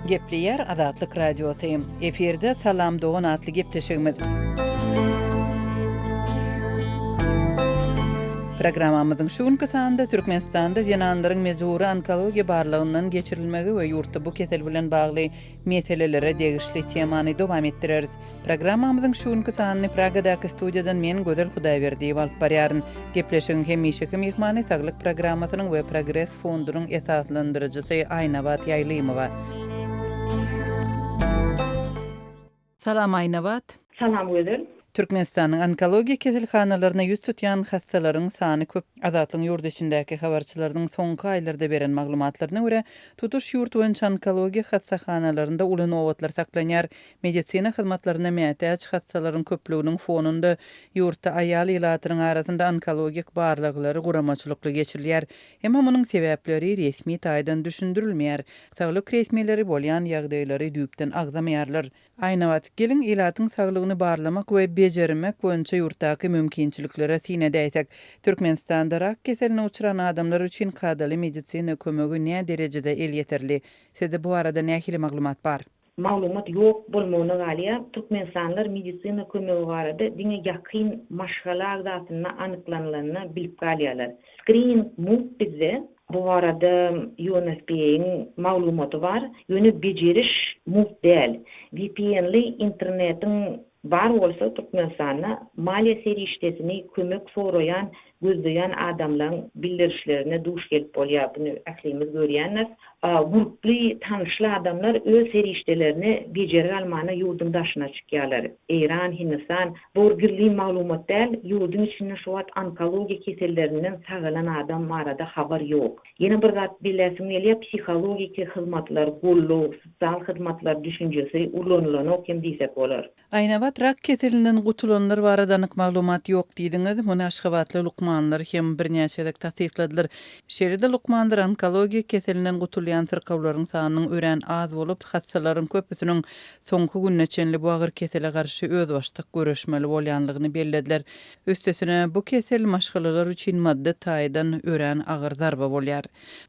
Gepleýär Azatlyk Radiosy. Efirde Salam dogan atly gepleşigimiz. Programmamyzyň şu günki sanynda Türkmenistanda zenanlaryň mejbury onkologiýa barlagyndan geçirilmegi we ýurtda bu kesel bilen bagly meselelere degişli temany dowam etdireris. Programmamyzyň şu günki sanyny Pragadaky studiýadan men Gözel Hudaýberdiýewa alyp barýaryn. Gepleşigiň hemişeki myhmany Saglyk programmasynyň we Progres fondunyň esaslandyryjysy Aýnabat Ýaýlymowa. Salam Aýnabat. Salam Gözel. Türkmenistanyň onkologiýa keselhanalaryna ýüz tutýan hassalaryň sany köp. Azatlygyň ýurt içindäki habarçylarynyň soňky aýlarda beren maglumatlaryna görä, tutuş ýurt boýunça onkologiýa hassahanalarynda uly nobatlar saklanýar. Medisina hyzmatlaryna mätäç hassalaryň köplüginiň fonunda ýurtda aýal ilatynyň arasynda onkologik barlaglary guramaçylykly geçirilýär. Emma munuň sebäpleri resmi taýdan düşündirilmeýär. Saglyk resmileri bolýan ýagdaýlary düýpden agzamaýarlar. Aýnabat, geliň ilatyň saglygyny barlamak we bejermek boýunça ýurtdaky mümkinçiliklere syn edäýsek. Türkmenistanda rak keseline uçran adamlar üçin kadaly medisina kömegi näderejede elýeterli? Sizde bu barada nähili maglumat bar? Maglumat ýok bolmagyna galýar. Türkmenistanlylar medisina kömegi barada diňe ýakyn maşgala agzasynda anyklanylanda bilip galýarlar. Skrining mugt bizde. Bu barada UNFPA-yň maglumaty bar. Ýöne bejeriş mugt däl. VPN-li internetiň bar bolsa Türkmenistanda maliýe serişdesini kömek soraýan gözleýän adamlaň bildirişlerine duş gelip bolýar, buny ählimiz görýändiris. Gurply, tanyşly adamlar öz serişdelerine bejergi almana ýurduň daşyna çykýarlar. Eýran, Hindistan, bu bir gizlin maglumat däl, ýurduň içinde şu wagt onkologiýa kesellerinden sagalan adam barada habar ýok. Ýene bir zat belläsim gelýär, psihologiki hyzmatlar, goldaw, sosial hyzmatlar düşünjesi ulanylanok hem diýsek bolar. Aýnabat rak keselinden gutulanlar barada anyk maglumat ýok diýdiňiz. Muny aşgabatly lukmanlar hem birnäçe gezek tassykladylar. Şeýle-de lukmanlar onkologiýa keselinden gutulýan syrkawlaryň sanynyň örän az bolup, hassalaryň köpüsiniň soňky gününe çenli bu agyr kesele garşy özbaşdak göreşmeli bolýanlygyny bellediler. Üstesine, bu kesel maşgalalar üçin maddy taýdan örän agyr zarba bolýar.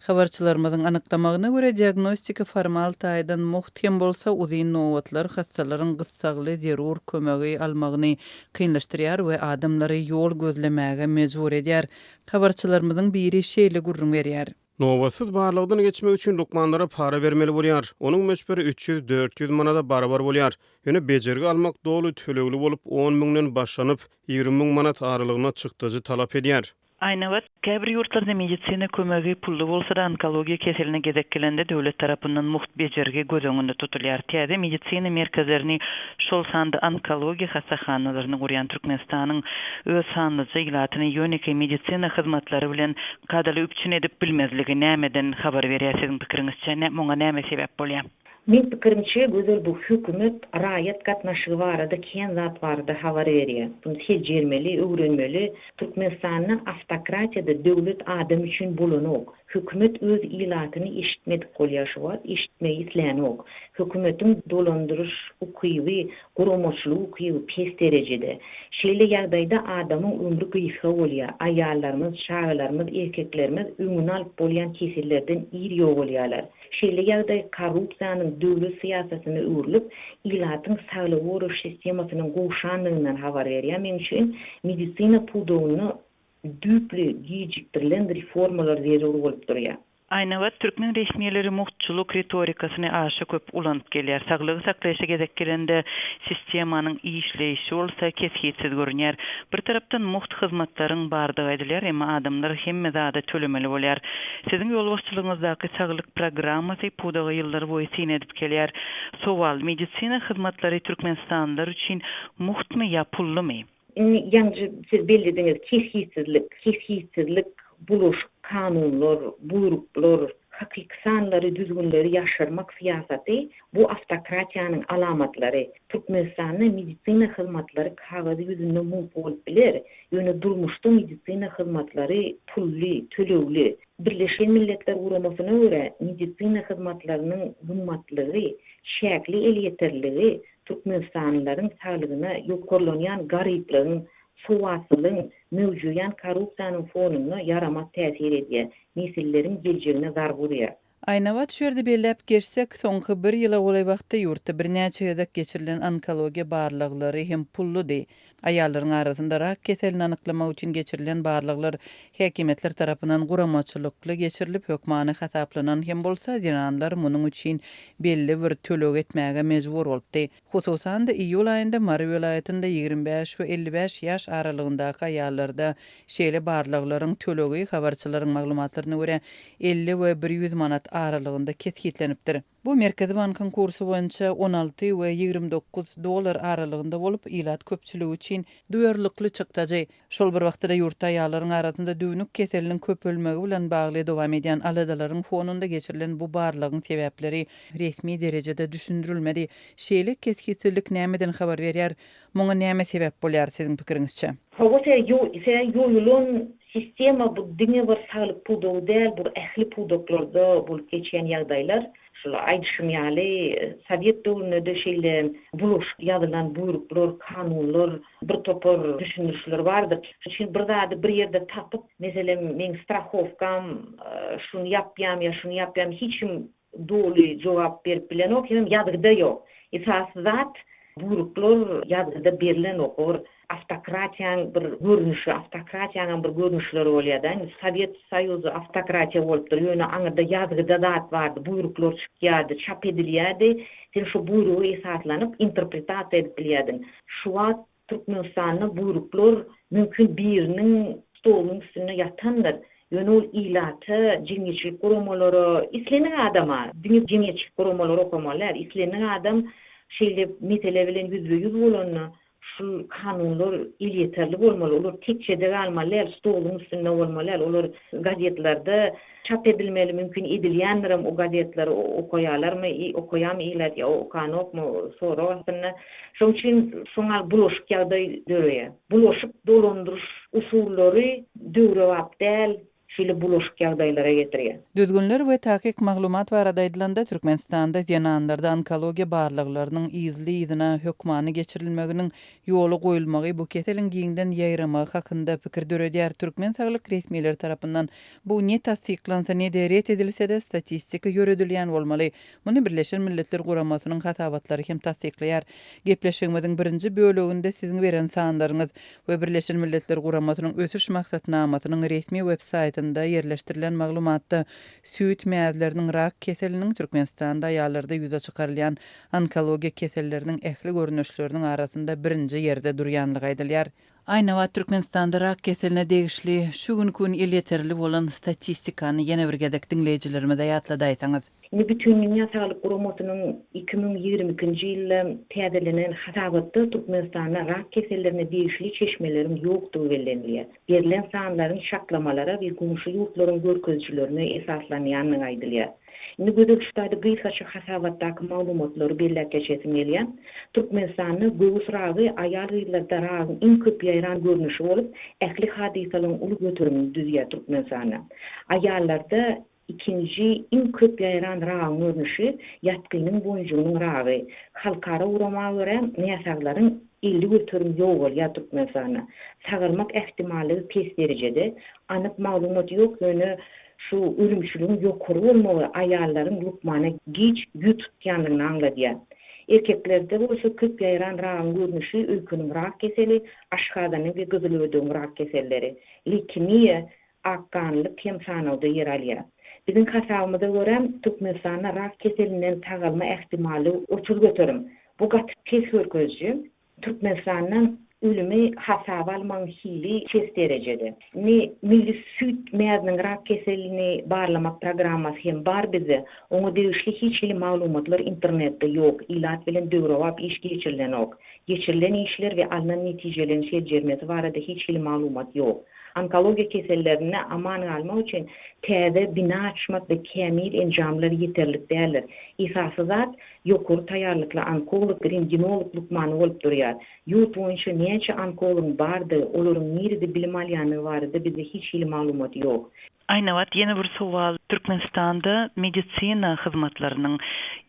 Habarçylarymyzyň anyklamagyna görä, diagnostika formal taýdan mugt hem bolsa, uzyn nobatlar hassalaryň gyssagly zerur kömegi almagyny kynlaşdyrýar we adamlary ýol gözlemäge mejbur edýär. Habarçylarymyzyň biri şeýle gürrüň berýär. Nobatsyz barlagdan geçmek üçin lukmanlara para bermeli bolýar. Onuň möçberi 300, 400 manada barabar bolýar. Ýöne bejergi almak doly tölegli bolup, on müňden başlanyp, 20 müň manat aralygynda çykdajy talap edýär. Aýnabat, käbir ýurtlarda medisina kömegi pully bolsa-da, onkologiýa keseline gezek gelende döwlet tarapyndan mugt bejergi göz öňünde tutulýar. Täze medisina merkezlerini, şol sanda onkologiýa hassahanalaryny gurýan Türkmenistanyň öz sanlyja ilatyny ýönekeý medisina hyzmatlary bilen kadaly üpjün edip bilmezligi nämeden habar berýär siziň pikiriňizçe? Muňa näme sebäp bolýar? Meň pikirimçe Gözel bu hökümet raýat gatnaşygy barada kän zat barada habar berýär. Buny seljermeli, öwrenmeli. Türkmenistanda awtokratiýada döwlet adam üçin bolanok. Hökümet öz ilatyny eşitmedik bolýar şu wagt, eşitmegi islänok. Hökümetiň dolandyryş ukyby, guramaçylyk ukyby pes derejede. Şeýle ýagdaýda adamyň ömri gysga bolýar. Aýallarymyz, çagalarymyz, erkeklerimiz öňüni alyp bolýan kesellerden ir ýogalýarlar. Şeýle ýagdaý korrupsiýanyň döwlet syýasatyna öwrülip, ilatyň saglygy goraýyş sistemasynyň gowşandygyndan habar berýär. Meň üçin medisina pudagynda düýpli gijikdirilen reformalar zerur bolup durýar. Aýnabat, türkmen resmileri mugtçulyk ritorikasyny aşa köp ulanyp gelýär. Saglygy saklaýşa gezek gelende, sistemanyň işleýşi bolsa kesgitsiz görünýär. Bir tarapdan mugt hyzmatlaryň bardygy aýdylýar, emma adamlar hemme zada tölemeli bolýar. Siziň ýolbaşçylygyňyzdaky Saglyk programmasy pudaga ýyllar boýy syn edip gelýär. Sowal, medisina hyzmatlary türkmenistanlylar üçin mugtmy ýa pullumy? Indi ýaňy siz bellediňiz, kesgitsizlik, kesgitsizlik, bulaşyk kanunlar, buýruklar, hakyky sanlary, düzgünleri ýaşyrmak syýasaty bu awtokratiýanyň alamatlary. Türkmenistanda medisina hyzmatlary kagyz ýüzünde mugt bolup biler, Ýöne durmuşda medisina hyzmatlary pully, tölegli. Birleşen Milletler Guramasyna görä, medisina hyzmatlarynyň gymmatlygy, çäkli elýeterligi türkmenistanlylaryň saglygyna ýokarlanýan garyplygyň, sowatsyzlygyň, möwjeýän korrupsiýanyň fonunda ýaramaz täsir edýär, nesilleriň geljegine zarba urýar. Aýnabat şu ýerde belläp geçsek, soňky bir ýyla golaý wagtda ýurtda birnäçe gezek geçirilen onkologiýa barlaglary hem pulludy. Aýallaryň arasynda rak keselini anyklamak üçin geçirilen barlaglar häkimiýetler tarapyndan guramaçylykly geçirilip, hökmany hasaplanan hem bolsa, zenanlar munuň üçin belli bir töleg etmäge mejbur bolupdy. Hususan-da, iýul aýynda Mary welaýatynda 25 we 55 ýaş aralygyndaky aýallarda şeýle barlaglaryň tölegi, habarçylaryň maglumatlaryna görä, 50 we 100 manat aralygynda kesgitlenipdir. Bu Merkezi bankyň kursy boýunça 16 we 29 dollar aralygynda bolup, ilat köpçüligi üçin duýarlykly çykdajy. Şol bir wagtda-da ýurtda aýallaryň arasynda düwnük keseliniň köpelmegi bilen bagly dowam edýän aladalaryň fonunda geçirilen bu barlagyň sebäpleri resmi derejede düşündirilmedi. Şeýle kesgitsizlik nämeden habar berýär? Muňa näme sebäp bolýar, siziň pikiriňizçe? Hawa, ýoýulan sistema bu diňe bir saglyk pudagy däl, bu ähli pudaklarda bolup geçýän ýagdaýlar. Şul aýdyşym ýaly, sowet döwründe-de şeýle bulaşyk ýazylan buýruklar, kanunlar, bir topar düşündirişler bardy. Şonuň üçin bir zady bir ýerde tapyp, meselem, meň strahowkam şuny ýapýarmy ýa şuny ýapýarmy, hiç kim doly jogap berip bilenok, hemem ýazgyda ýok. Esasy zat, buýruklar ýazgyda berlenok. O bir Awtokratiýaň bir görnüşi, awtokratiýaňam bir görnüşleri bolýar-da. Indi Sowet Soýuzy awtokratiýa bolupdyr, ýöne aňyrda ýazgyda zat bardy, buýruklar çykýardy, çap edilýärdi. Sen şo buýruga esaslanyp interpretasiýa edip bilýärdiň. Şu wagt Türkmenistanda buýruklar mümkin biriniň stolunyň üstünde ýatandyr, ýöne ol ilata, jemgyýetçilik guramalara, islendik adama, diňe jemgyýetçilik guramalary okamaly däl, islendik adam şeýle mesele bilen ýüzbe-ýüz bolanda Şul kanunlar elýeterli bolmaly, olar tekjede galmaly däl, stoluň üstünde bolmaly däl, olar gazetlerde çap edilmeli, mümkin edilýändirem o gazetleri okaýalarmy, okaýamy ilat ýa okanokmy sorag astynda. Şoň üçin şoň ýaly bulaşyk ýagdaý döreýär. Bulaşyk dolandyryş usullary döwrebap däl, şeýle bulaşyk ýagdaýlara getirýär. Düzgünler we takyk maglumat barada aýdylanda, Türkmenistanda zenanlarda onkologiýa barlaglarynyň yzly-yzyna hökmany geçirilmeginiň ýola goýulmagy bu keseliň giňden ýaýramagy hakynda pikir döredýär. Türkmen saglyk resmileri tarapyndan bu ne tassyklansa, ne-de ret edilse-de, statistika ýöredilýän bolmaly. Muny Birleşen Milletler Guramasynyň hasabatlary hem tassyklaýar. Gepleşigimiziň birinji böleginde siziň beren sanlaryňyz we Birleşen Milletler Guramasynyň Ösüş Maksatnamasynyň resmi web-saýtynda ýerleşdirilen maglumatda süýt mäzleriniň rak keseliniň Türkmenistanda aýallarda ýüze çykarylýan onkologiýa keselleriniň ähli görnüşleriniň arasynda birinji ýerde durýanlygy aýdylýar. Aýnabat Türkmenistanda rak keseline degişli şu günki gün elýeterli bolan statistikany ýene bir gezek diňleýjilerimize ýatladaýsaňyz. Indi Bütindünýä Saglyk Guramasynyň 2022-nji ýylda täzelenen hasabatda Türkmenistanda rak kesellerine degişli çeşmeleriň ýokdugy bellenilýär. Berlen sanlaryň çaklamalara we goňşy ýurtlaryň görkezijilerine esaslanýandygy aýdylýar. Indi Gözel şu taýda gysgaça hasabatdaky maglumatlary belläp geçesim gelýär. Türkmenistanda göwüs ragy aýal-gyzlarda ragyň iň köp ýaýran görnüşi bolup, ähli hadysalaryň uly göterimini düzýär Türkmenistanda. Aýallarda ikinji iň köp ýaýran ragyň görnüşi ýatgynyň boýunjygynyň ragy. Halkara gurama görä, näsaglaryň 50% ýogalýar Türkmenistanda. Sagalmak ähtimallygy pes derejede. Anyk maglumat ýok, ýöne Şu ölümçiligiň ýokary bolmagy aýallaryň lukmana giç ýüz tutýandygyny aňladýar. Erkeklerde bolsa köp ýaýran ragyň görnüşi öýkeniň rak keseli, aşgazanyň we gyzylödegiň rak keselleri, leýkemiýa, akganlyk hem sanawda ýer alýar. Biziň hasabymyza görä, Türkmenistanda rak keselinden sagalma ähtimallygy 30%. Bu gaty pes görkeziji. Türkmenistanda ölümi hasaba almagyň hili pes derejede. Indi milli süýt mäziniň rak keselini barlamak programmasy hem bar bizde. Oňa degişli hiç hili maglumatlar internetde ýok, ilat bilen döwrebap iş geçirilenok. Geçirilen işler we alnan netijeleriň seljermesi barada hiç hili maglumat ýok. Onkologiýa kesellerinde aman galmak üçin täze bina açmak we kämil enjamlar ýeterlik däldir. Esasy zat, Ýokary taýýarlykly onkolog, rentgenolog lukmany bolup durýar. Ýurt boýunça näçe onkologyň bardygy, olaryň nirede bilim alýandygy barada bizde hiç hili maglumat ýok. Aýnabat, ýene bir sowal, Türkmenistanda medisina hyzmatlarynyň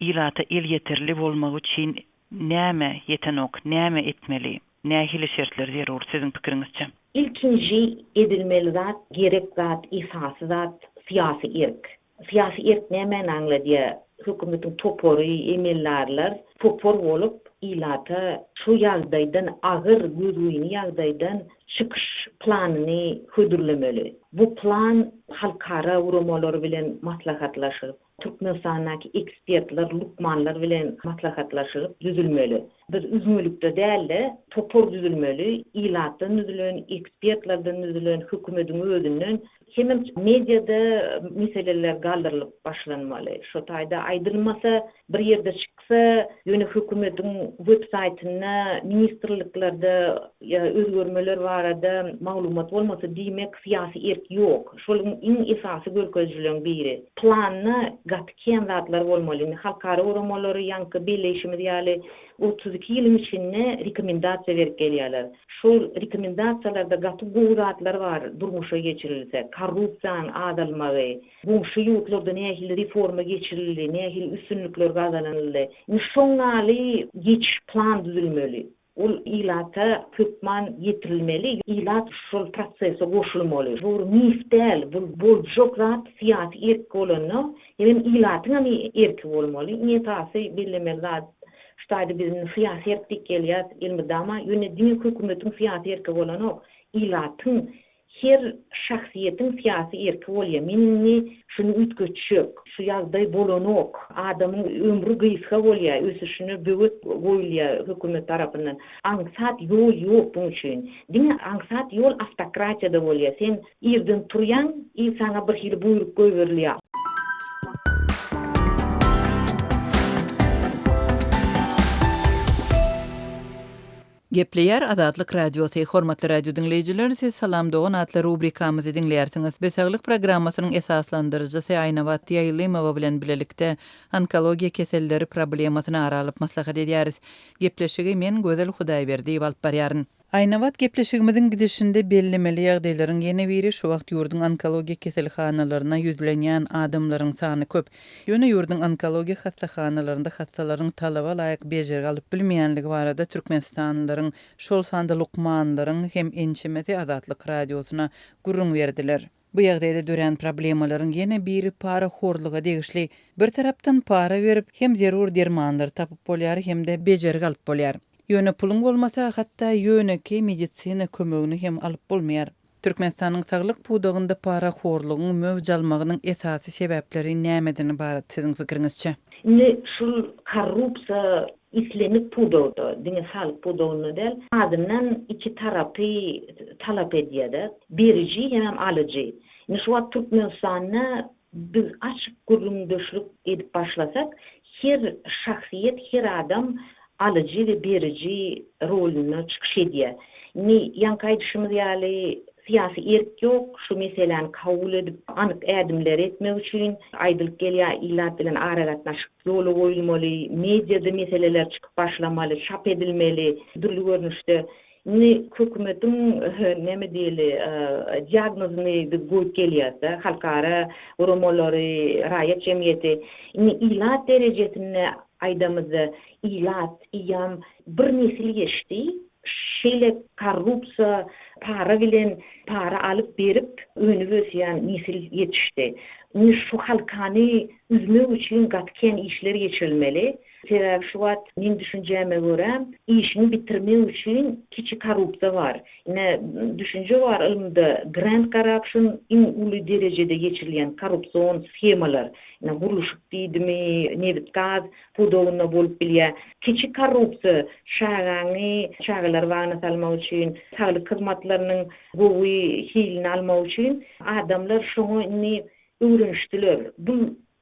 ilata elýeterli bolmagy üçin näme ýetenok, näme etmeli, nähili şertler zerur siziň pikiriňizçe? Ilkinji edilmeli zat, gerek zat, esasy zat syýasy erk. Syýasy erk nämäni aňladýar? Hökümetiň topary, emeldarlar topar bolup ilata şu ýagdaýdan, agyr, gözgyny ýagdaýdan çykyş planyny hödürlemeli. Bu plan halkara guramalary bilen maslahatlaşylyp, Türkmenistandaky ekspertler, lukmanlar bilen maslahatlaşylyp düzülmeli. Bir üzňelikde däl-de, topar düzülmeli, ilatdan düzülen, ekspertlerden düzülen, hökümetiň özünden. Hemem mediada meseleler galdyrylyp başlanmaly. Şo taýda aýdylmasa, bir ýerde çyksa, ýöne hökümetiň web saýtynda, ministrliklerde ýa özgermeler barada maglumat bolmasa, diýmek, syýasy erk ýok. Şol iň esasy görkezijileriň biri. Planda gaty kän zatlar bolmaly. Indi halkara guramalary ýaňky belleýşimiz ýaly 32 ýylyň içinde rekomendasiýa berip gelýärler. Şol rekomendasiýalarda gaty gowy zatlar bar durmuşa geçirilse, korrupsiýanyň azalmagy, goňşy ýurtlarda nähili reforma geçirildi, nähili üstünlikler gazanyldy. Indi şoň ýaly geçiş plan düzülmeli. Ol ilata hökman ýetirilmeli, ilat şol prosese goşulmaly. Bu bir mif däl, bu boljak zat syýasy erk bolanda, hemem ilatyňam erki bolmaly. Iň esasy bellemeli zat şu taýda biz indi syýasy erk diýip gelýäs elmydama, ýöne diňe hökümetiň syýasy erki bolanok, ilatyň Her şahsyýetiň syýasy erki bolýar. Men indi şuny üýtgetjek. Şu ýagdaý bolanok. Adamyň ömri gysga bolýar, ösüşine böwet goýulýar hökümet tarapyndan. Aňsat ýol ýok buň üçin. Diňe aňsat ýol awtokratiýada bolýar. Sen irden turýaň i saňa bir hili buýruk goýberilýär. Gepleýär Azatlyk Radiosy, Hormatly radio diňleýjiler, siz Salam dogan atly rubrikamyzy diňleýärsiňiz. Biz Saglyk programmasynyň esaslandyryjysy Aýnabat Ýaýlymowa bilen bilelikde onkologiýa keselleri problemasyny ara alyp maslahat edýäris. Gepleşigi men Gözel Hudaýberdiýewa alyp barýaryn. Aýnabat gepleşigimiziň gidişinde bellemeli ýagdaýlaryň ýene biri şu wagt ýurduň onkologiýa keselhanalaryna ýüzlenýän adamlaryň sany köp. Ýöne ýurduň onkologiýa hassahanalarynda hassalaryň talaba laýyk bejergi alyp bilmeýänligi barada türkmenistanlylaryň, şol sanda lukmanlaryň hem ençemesi Azatlyk Radiosyna gürrüň berdiler. Bu ýagdaýda dörän problemalaryň ýene biri parahorluga degişli. Bir tarapdan para berip, hem zerur dermanlary tapyp bolýar, hem-de bejergi alyp bolýar. Ýöne puluň bolmasa, hatda ýönekeý medisina kömegini hem alyp bolmaýar. Türkmenistanyň saglyk pudagynda parahorlugyň möwç almagynyň esasy sebäpleri nämeden ybarat, siziň pikiriňizçe? Indi şul korrupsiýa islendik pudagda, diňe saglyk pudagynda däl, azyndan iki tarapy talap edýär-de, beriji hemem alyjy. Indi şu wagt Türkmenistanda Biz açyk gürrüňdeşlik edip başlasak, her şahsyýet, her adam alyjy we beriji rolunda çykyş edýär. Indi ýaňky aýdyşymyz ýaly, syýasy erk ýok, şu meseläni kabul edip, anyk ädimleri etmek üçin aýdylyp gelýär, ilat bilen aragatnaşyk ýola goýulmaly, mediada meseleler çykyp başlamaly, çap edilmeli dürli görnüşde. Indi hökümetiň näme diýeli, diagnozyny biz goýup gelýäs-de, halkara guramalary, raýat jemgyýeti. Indi ilat derejesinde aýdamyzda, ilat eýýäm bir nesil geçdi, şeýle korrupsiýa, para bilen para alyp-berip önüp-ösýän nesil ýetişdi. Indi şu halkany üzmek üçin gaty kän işler geçirilmeli. Sebäbi şu wagt meň düşünjäme görä, işiňi bitirmek üçin kiçi korrupsiýa bar. Ine, düşünje bar ylymda, grand corruption iň uly derejede geçirilýän korrupsion shemalar. Ine, gurluşyk diýdimi, nebit-gaz pudagynda bolup bilýär. Kiçi korrupsiýa çagaňy çagalar bagyna salmak üçin, saglyk hyzmatlarynyň gowy hilini almak üçin adamlar şoňa indi öwrenişdiler. Bu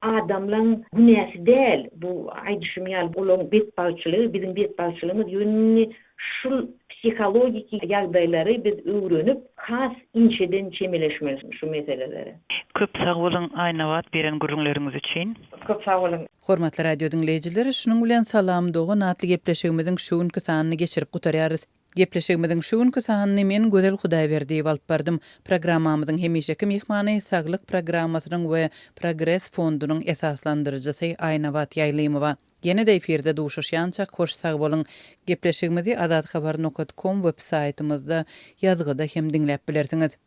Adamlaň günäsi däl, bu aýdyşym ýaly olaň betbagtçylygy, biziň betbagtçylygymyz, ýöne indi şul psihologiki ýagdaýlary biz öwrenip, has inçeden çemeleşmeli şu meselelere. Köp sag boluň Aýnabat beren gürrüňleriňiz üçin. Köp sag boluň. Hormatly radio diňleýjiler, şunuň bilen Salam dogan atly gepleşigimiziň şu günki sanyny geçirip gutarýarys. Gepleşigimiziň şu günki sanyny men Gözel Hudaýberdiýewa alyp bardym. Programmamyzyň hemişeki myhmany Saglyk programmasynyň we Progres fondunyň esaslandyryjysy Aýnabat Ýaýlymowa. Ýene-de efirde duşuşýançak hoş sag boluň. Gepleşigimizi azathabar nokat kom web saýtymyzda ýazgyda hem diňläp bilersiňiz.